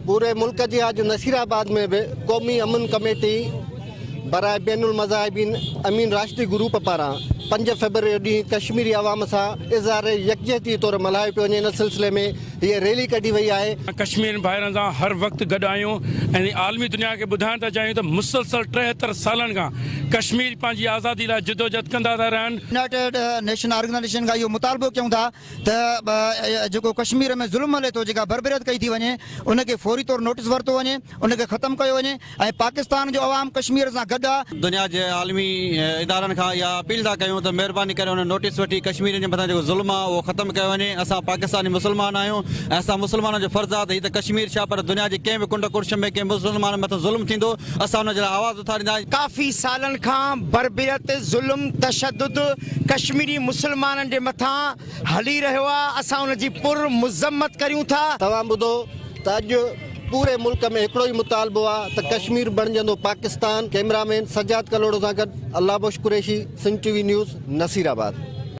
پوري ملڪ جي اڄ نصير آباد ۾ به قومي امن ڪميٽي براء بين المذاهبين امين راشدي گروپ پاران پنج فيبروري ڏينهن ڪشميري عوام سان اظهار يڪجهتي طور ملهايو پيو وڃي ان سلسلي ۾ هيء ريلي ڪڍي وئي آهي. ڪشميرين ڀائرن سان هر وقت گڏ آهيون ۽ عالمي دنيا کي ٻڌائڻ ٿا چاهيون ته مسلسل 73 سالن کان ڪشمير پنهنجي آزادي لاء جدوجهد ڪندا ٿا رهن. يونائيٽيڊ نيشن آرگنائيزيشن کان اهو مطالبو ڪيون ٿا ته جيڪو ڪشمير ۾ ظلم هلي ٿو جيڪا بربريت ڪئي ٿي وڃي ان کي فوري طور نوٽيس ورتو وڃي ان کي ختم ڪيو وڃي ۽ پاڪستان جو عوام ڪشمير سان گڏ آ. دنيا جي عالمي ادارن کان اها اپيل ٿا ڪيون ته مهرباني ڪري ان نوٽيس وٺي ڪشميرين جي مٿان جيڪو ظلم آ اهو ختم ڪيو وڃي اسان پاڪستاني مسلمان آهيون ۽ اسان مسلمانن جو فرض آ ته هي ته ڪشمير ڇا پر دنيا جي ڪنهن به ڪنڊ ڪڙڇ ۾ ڪنهن مسلمان مٿان ظلم ٿيندو اسان ان جي لاء آواز اٿاريندا. ڪافي سالن کان بربريت، ظلم، تشدد ڪشميري مسلمانن جي مٿان هلي رهيو آ، اسان ان جي پر مذمت ڪريون ٿا. توهان ٻڌو ته اڄ پوري ملڪ ۾ هڪڙو ئي مطالبو آ ته ڪشمير بڻجندو پاڪستان، ڪئميرا مين سجاد ڪلهوڙو سان گڏ Allah Bakhsh Qureshi, Sindh T V news, Nasirabad.